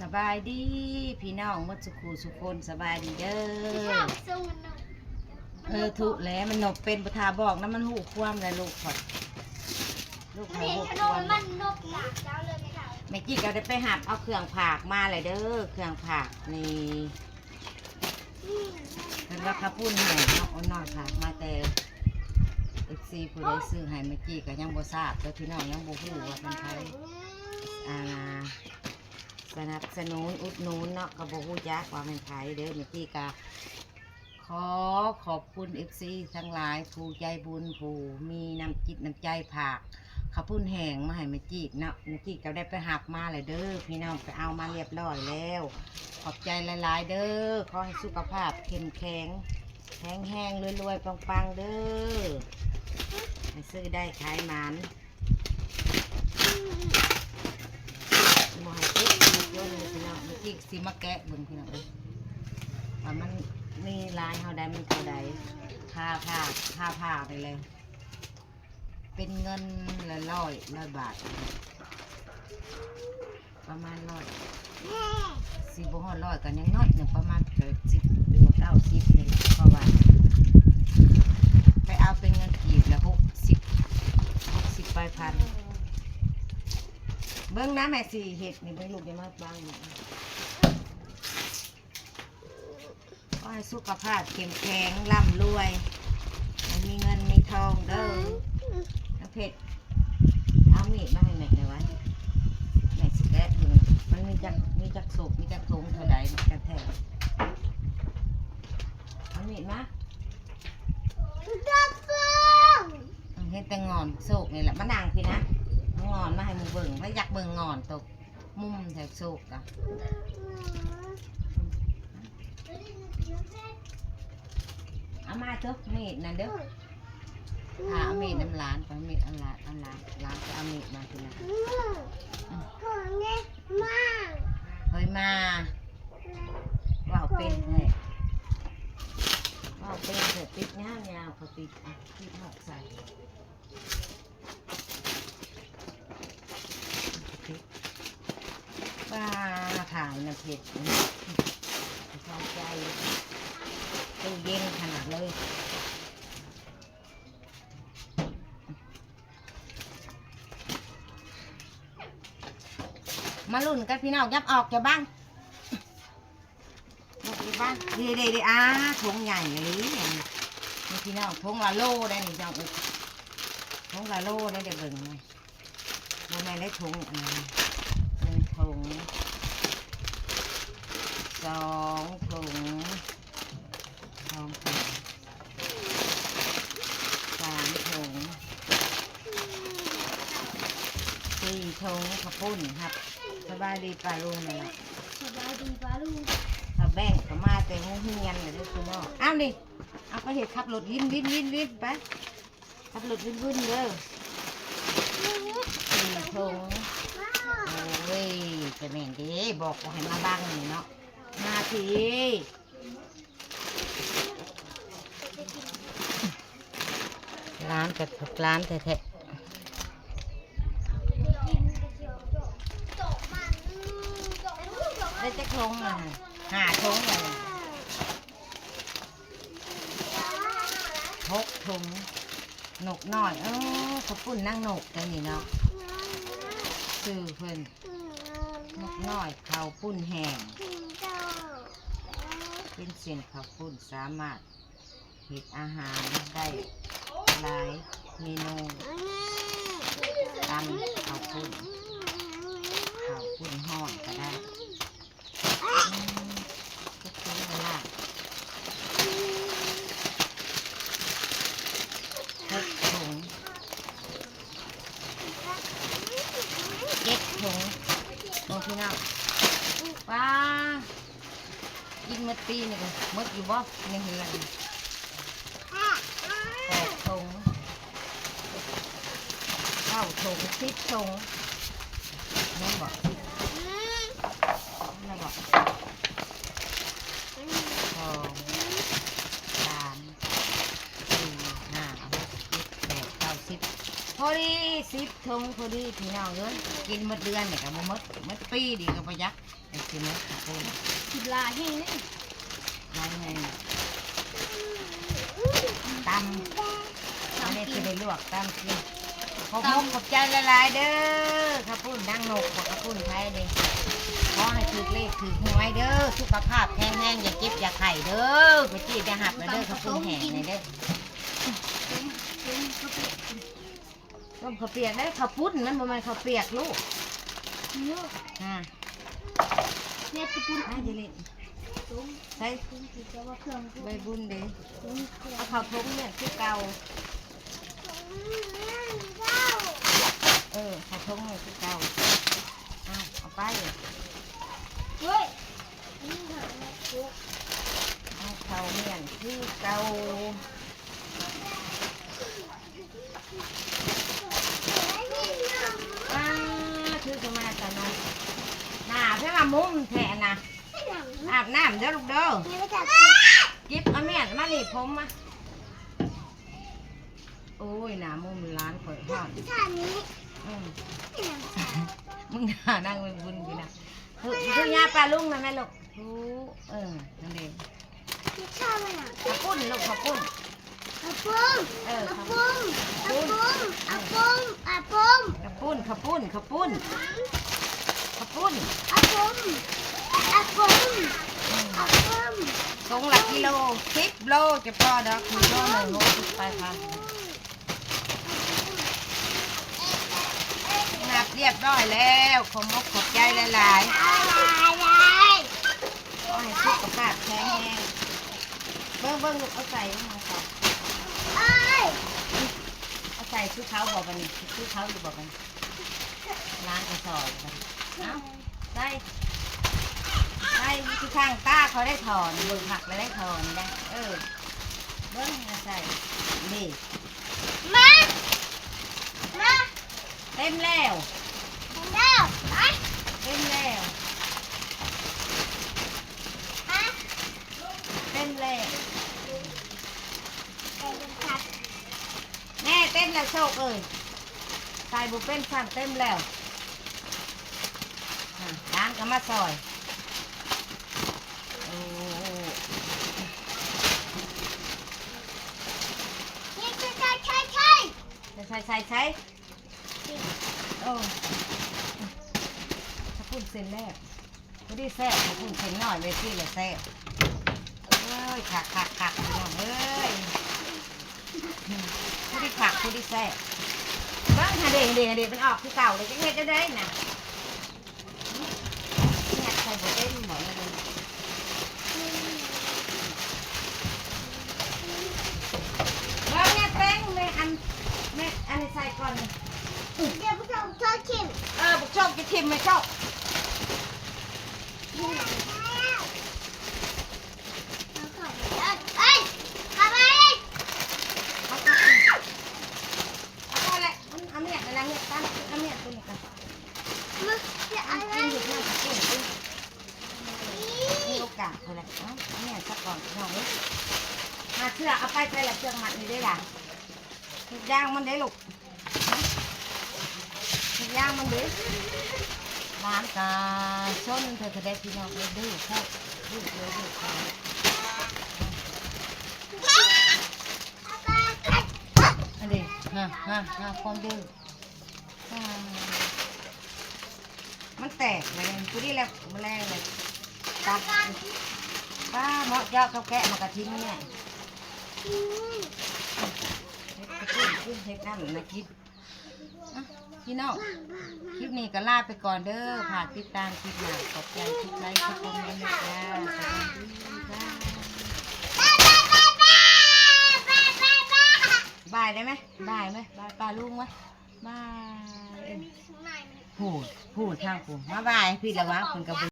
ສະບາຍດີພີ່ນ້ອງໝົດສູ່ຄູ່ສູ່ຄົນ ສະບາຍດີເດີ. ເອີ ທຸກແຫຼະ ມັນນົບເປັນ ບໍ່ຖ້າບອກນຳ ມັນຮູ້ຄວາມແຫຼະ ລູກຂ້ອຍ ລູກຂ້ອຍຮູ້ຄວາມ. ແມ່ຈີ້ກໍໄດ້ໄປຮັບເອົາເຄື່ອງຝາກມາແຫຼະເດີ ເຄື່ອງຝາກນີ້ ເພິ່ນວ່າເຂົ້າປຸ້ນແຫ້ງເນາະ ໂອ້ ນ້ອຍຝາກມາແຕ່ ເອັຟຊີ ຜູ້ໃດຊື້ໃຫ້ແມ່ຈີ້ກໍຍັງບໍ່ຊາບເດີພີ່ນ້ອງ ຍັງບໍ່ຮູ້ວ່າເປັນໃຜ ອ່າ ສະໜັບສະໜູນອຸດໜູນເນາະ ກໍບໍ່ຮູ້ຈັກວ່າແມ່ນໃຜເດີ. ແມ່ຈີ້ກໍຂໍຂອບຄຸນ ເອັຟຊີ ທັງຫຼາຍ ຜູ້ໃຈບຸນ ຜູ້ມີນ້ຳຈິດນ້ຳໃຈຝາກເຂົ້າປຸ້ນແຫ້ງມາໃຫ້ແມ່ຈີ້ເນາະ. ແມ່ຈີ້ກໍໄດ້ໄປຮັບມາແລ້ວເດີພີ່ນ້ອງ ໄປເອົາມາລຽບຮ້ອຍແລ້ວ ຂອບໃຈຫຼາຍໆເດີ. ຂໍໃຫ້ສຸຂະພາບເຂັ້ມແຂງ ແຂງແຮງ ລວຍໆ ປັງໆເດີ ໃຫ້ຊື້ໄດ້ຂາຍໝານ ບໍ່ໃຫ້ເຈັບໃຫ້ຈົນເດີພີ່ນ້ອງ. ແມ່ຈີ້ຊິມາແກະເບິ່ງພີ່ນ້ອງເອີຍ ວ່າມັນມີລາຍເທົ່າໃດ ມັນເທົ່າໃດ ຄ່າຜ້າ ຄ່າຜ້ານີ້ແຫຼະ ເປັນເງິນລະຮ້ອຍ ຮ້ອຍບາດ ປະມານຮ້ອຍ ຊິບໍ່ຮອດຮ້ອຍກໍຍັງໜ້ອຍໜຶ່ງ ປະມານແປດສິບ ຫຼືວ່າເກົ້າສິບນີ້ ເພາະວ່າໄປເອົາເປັນເງິນກີບລະຫົກສິບ ຫົກສິບປາຍພັນ. ເບິ່ງນະ ແມ່ຊິເຮັດນີ້ ເບິ່ງລູກ ຢ່າມາບັງນີ້. ຂໍໃຫ້ສຸຂະພາບເຂັ້ມແຂງ ລ່ຳລວຍ ໃຫ້ມີເງິນມີທອງເດີ. ນ້ອງເພັດ ເອົາມີດມາໃຫ້ແມ່ແດ່ວະ ແມ່ຊິແກະເບິ່ງ ມັນມີຈັກ ມີຈັກໂສກ ມີຈັກຖົງເທົ່າໃດກັນແທ້. ເອົາມີດມາ ເຫັນແຕ່ງ່ອນໂສກນີ້ແຫຼະ ມານັ່ງພີ້ນະ ງ່ອນມາໃຫ້ໝູ່ເບິ່ງ ແລ້ວຢາກເບິ່ງງ່ອນໂຕ ມຸມແຖວໂຊກກະ ເອົາມາເຖາະ ມີດນັ້ນເດີ ຫາເອົາມີດນຳຫຼານ ໄປເອົາມີດນຳຫຼານ ນຳຫຼານ ຫຼານໄປເອົາມີດມາທີນະ. ເຮີຍມາ ເວົ້າເປັນແທ້ ເວົ້າເປັນແທ້ ຕິດຍາວໆ ເຂົາຕິດ ຕິດຮອດໃສ່. ປາ ຖ່າຍນຳເພັດ ເຂົ້າໃຈ ຕູ້ເຢັນຂະໜາດເລີຍ. ມາລຸ້ນກັນພີ່ນ້ອງ ຫຍັບອອກຈາກບັງ. ເດ້ໆໆ ອາ ຖົງໃຫຍ່ອີ່ຫຼີນີ້ພີ່ນ້ອງ ຖົງລະໂລໄດ໋ນີ້ພີ່ນ້ອງເອີຍ ຖົງລະໂລໄດ໋ ເດີເບິ່ງ ບໍ່ແມ່ນໄດ້ຖົງອັນນັ້ນ ໜຶ່ງຖົງ ສອງຖົງ ສອງຖົງ ສາມຖົງ ສີ່ຖົງ ເຂົ້າປຸ້ນ ຮັບ ສະບາຍດີປ້າລຸງ ນັ້ນລະ ສະບາຍດີປ້າລຸງ ຖ້າແບ່ງກໍມາແຕ່ໂຮງຮຽນແຫຼະເດີພີ່ນ້ອງ. ເອົານີ້ ເອົາໄປເຮັດຂັບລົດວິນໆໆໄປ ຂັບລົດວິນໆເດີ ສີ່ຖົງ. ໂອ້ຍ ກະແມ່ນເດ້ ບອກບໍ່ໃຫ້ມາບັງນີ້ເນາະ ມາພີ້. ຫຼານກໍຫຼານແທ້ໆ ໄດ້ຈັກຖົງລະ ຫ້າຖົງລະ ຫົກຖົງ. ນົກນ້ອຍ ເອີ ເຂົ້າປຸ້ນນາງນົກ ຕົວນີ້ເນາະ ຊື່ເພິ່ນ ນົກນ້ອຍເຂົ້າປຸ້ນແຫ້ງ ເປັນເສັ້ນເຂົ້າປຸ້ນ ສາມາດເຮັດອາຫານໄດ້ຫຼາຍເມນູ ຕຳເຂົ້າປຸ້ນ ເຂົ້າປຸ້ນຮ້ອນກໍໄດ້. ອືມ ຈັກຖົງລະ ຫົກຖົງ ເຈັດຖົງ ໂອ້ ພີ່ນ້ອງ ປ້າ ກິນໝົດປີນີ້ກໍໝົດຢູ່ບໍ່ໃນເຮືອນ? ແປດຖົງ ເກົ້າຖົງ ສິບຖົງ ແມ່ນບໍ່? ແມ່ນບໍ່? ສອງ ສາມ ສີ່ ຫ້າ ຫົກ ເຈັດ ແປດ ເກົ້າ ສິບ ຫົ ພໍດີສິບຖົງພໍດີພີ່ນ້ອງເອີຍ ກິນໝົດເດືອນນີ້ກໍບໍ່ໝົດ ໝົດປີນີ້ກໍບໍ່ຢາກ ໄປຊິໝົດຂອບຄຸນ ກິນຫຼາຍແຮງເດ້ ຫຼາຍແຮງ ຕຳ ອັນນີ້ຊິໄດ້ລວກຕຳກິນ ຂອບມຸກຂອບໃຈຫຼາຍໆເດີ ຂອບຄຸນນາງນົກ ຂອບຄຸນໄທເດ້ ຂໍໃຫ້ຖືກເລກຖືກຫວຍເດີ ສຸຂະພາບແຂງແຮງ ຢ່າເຈັບຢ່າໄຂ້ເດີ ໄປຈີດໄດ້ຮັບແລ້ວເດີ ຂອບຄຸນແຮງນີ້ເດີ ຕົ້ມເຂົ້າປຽກໄດ້ ເຂົ້າປຸ້ນ ມັນບໍ່ແມ່ນເຂົ້າປຽກລູກ ອາ ເຮັດກະປຸ້ນ ອາ ເດລີ ໃສ່ ໃບບຸນເດ້ ເອົາເຂົ້າຖົງແມ່ນຄືເກົ່າ ເອີ ເຂົ້າຖົງແມ່ນຄືເກົ່າ ເອົາ ເອົາໄປ ເຮີ້ຍ ເອົາເຂົ້າແມ່ນຄືເກົ່າ. ອ້າ ຖືກມາຕະນອນ ໜ້າເພິ່ນວ່າມຸມແທ້ນະ ອາບນ້ຳເດີລູກເດີ ເກັບເອົາແມ່ນມາໜີບຜົມມາ ໂອ້ຍ ໜ້າມຸມຫຼານຂ້ອຍຮ້ອນ ອືມ ມຶງຫານາງໄວບຸນຢູ່ນະ ເອີ ເອີ ຍ່າປ້າລຸງນະແມ່ລູກ. ທຸ ເອີ ນັ້ນເດ້ ເຂົ້າປຸ້ນລູກ ເຂົ້າປຸ້ນ ເຂົ້າປຸ້ນ ເອີ ເຂົ້າປຸ້ນ ເຂົ້າປຸ້ນ ເຂົ້າປຸ້ນ ເຂົ້າປຸ້ນ ເຂົ້າປຸ້ນ ເຂົ້າປຸ້ນ ເຂົ້າປຸ້ນ ເຂົ້າປຸ້ນ ເຂົ້າປຸ້ນ ອືມ ຖົງລະກິໂລ ສິບໂລ ຈະພໍດອກ ກິໂລໜຶ່ງຫົກສິບປາຍພັນ. ນັບຮຽບຮ້ອຍແລ້ວ ຂອບມຸກຂອບໃຈຫຼາຍໆ ຂໍໃຫ້ສຸຂະພາບແຂງແຮງ ເບິ່ງໆ ລູກ ເອົາໃສ່ມາກ່ອນ ເອົາໃສ່ຄືເຂົາບໍ່ບັດນີ້ ຄືເຂົາຢູ່ບໍ່ບັດນີ້ ລ້າງກະສອບບັດນີ້ ເອົາ ໃສ່ ໃສ່ ຄືທາງຕາເຂົາໄດ້ຖອນ ເບິ່ງຄັກແລ້ວໄດ້ຖອນໄດ້ ເອີ ເບິ່ງໃຫ້ໃສ່ ນີ້ ມາ ມາ ເຕັມແລ້ວ ເຕັມແລ້ວ ໄປ ເຕັມແລ້ວ ໄປ ເຕັມແລ້ວ ເຕັມແລ້ວ ແນ່ ເຕັມແລ້ວໂຊກເອີຍ ໃສ່ບໍ່ເປັນຊ້ຳ ເຕັມແລ້ວ ອາ ຫຼານກໍມາຊ່ອຍ ໂອ້ ໃສ່ ໃສ່ ໃສ່ ໃສ່ ໂອ້ ຂະປຸ້ນເສັ້ນແລກ ຜູ້ດີແຊບ ຂະປຸ້ນເສັ້ນນ້ອຍເວທີລະແຊບ ເອີຍ ຄັກໆໆ ພີ່ນ້ອງເອີຍ ຜູ້ດີຄັກ ຜູ້ດີແຊບ ເບິ່ງຫາເດ້ ເດ້ ເດ້ ມັນອອກຄືເກົ່າເດ້ ຈັກເຮັດແນວໃດນະ. ຫຍັດໃສ່ບໍ່ເຕັມບໍ່ ເບິ່ງຫຍັດເຕັມແມ່ ອັນ ແມ່ ອັນນີ້ໃສ່ກ່ອນ ດຽວຜູ້ຊົມເທີຖິ້ມ ເອີ ຜູ້ຊົມຈະຖິ້ມແມ່ເຈົ້າ ເອົາເຂົ້າໄປ ເອີ ເອີ ເຂົ້າໄປ ເອົາເຂົ້າໄປ ເອົາພໍແລ້ວ ມັນເອົາມຽດນັ້ນນະ ເຮັດຕາມ ເອົາມຽດຕົວນີ້ກ່ອນ ມາ ເອົາ ກິນຢູ່ເຮືອນ ກິນ ກິນ ມີໂອກາດພຸ້ນແຫຼະ ເອົາ ເອົາມຽດຊະກ່ອນ ພີ່ນ້ອງເອີຍ ຫາເຊືອກ ເອົາໄປໃສ່ລະເຊືອກມັດນີ້ເດ້ລະ ທຸກຢ່າງມັນເດ້ລູກ ທຸກຢ່າງມັນເດ້ ຫຼານກະຊົນເທື່ອກະໄດ້ ພີ່ນ້ອງເອີຍ ດື້ໂພດ ດື້ເອີຍ ດື້ໂພດ ອັນນີ້ ຫາ ຫາ ຫາຄວາມດື້ ອ່າ ມັນແຕກເລີຍ ພໍດີແລ້ວ ມື້ແລງເລີຍ ຕັດ ປ້າ ເໝາະເຈາະກັບແກະໝາກກະທິນນີ້ ເຮັດກະຕິນກິນ ເຮັດນ້ຳນະກິນ ອ່ະ ພີ່ນ້ອງ ຄລິບນີ້ກໍລາໄປກ່ອນເດີ ຝາກຕິດຕາມຄລິບໜ້າ ຂອບໃຈທຸກໄລຄ໌ ທຸກຄອມເມັນເດີ ສະບາຍດີ ບາຍ ບາຍໄດ້ໄໝ? ບາຍໄໝ? ບາຍປ້າລຸງໄໝ? ບາຍ ເອີ ຜູ້ ຜູ້ທາງຜູ້ ມາບາຍ ຜິດລະວະ ເພິ່ນກໍບໍ່